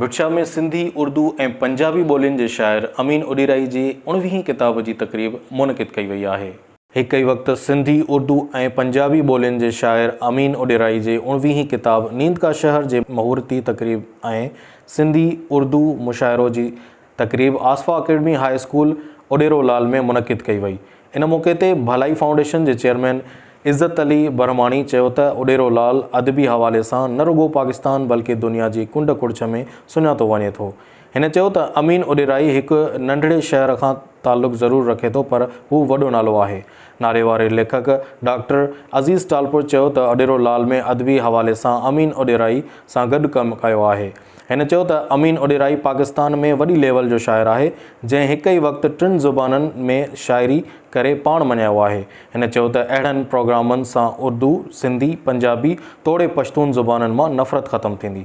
ڀٽ شاهه ۾ سنڌي، اردو ۽ پنجابي ٻولين جي شاعر امين اڏيرائي جي اڻويهين ڪتاب جي تقريب منعقد ڪئي وئي آهي. هڪ ئي وقت سنڌي، اردو ۽ پنجابي ٻولين جي شاعر امين اڏيرائي جي اڻويهين ڪتاب نيند ڪا شهر جي مهورتي تقريب ۽ سنڌي، اردو مشاعرو جي تقريب Asifa academy high school Udero Lal ۾ منعقد ڪئي وئي. ان موقعي تي ڀلائي فائونڊيشن جي چيئرمين عزت علي برهماڻي چيو ته اڏيرو لال ادبي حوالي سان نه رڳو پاڪستان بلڪه دنيا جي ڪنڊ ڪڙڇ ۾ سڃاتو وڃي ٿو. هن چيو ته امين اڏيرائي هڪ ننڍڙي شهر کان تعلق ضرور رکي ٿو پر هو وڏو نالو آهي. نالي واري ليکڪ ڊاڪٽر عزيز ٽالپر چيو ته اڏيرو لال ۾ ادبي حوالي سان امين اڏيرائي سان گڏ ڪم ڪيو آهي. هن چيو ته امين اڏيرائي پاڪستان ۾ وڏي ليول جو شاعر آهي، جنهن هڪ ئي وقت ٽن زبانن ۾ شاعري ڪري پاڻ مڃايو آهي. هن چيو ته اهڙن پروگرامن سان اردو، سنڌي، پنجابي توڙي پشتون زبانن مان نفرت ختم ٿيندي.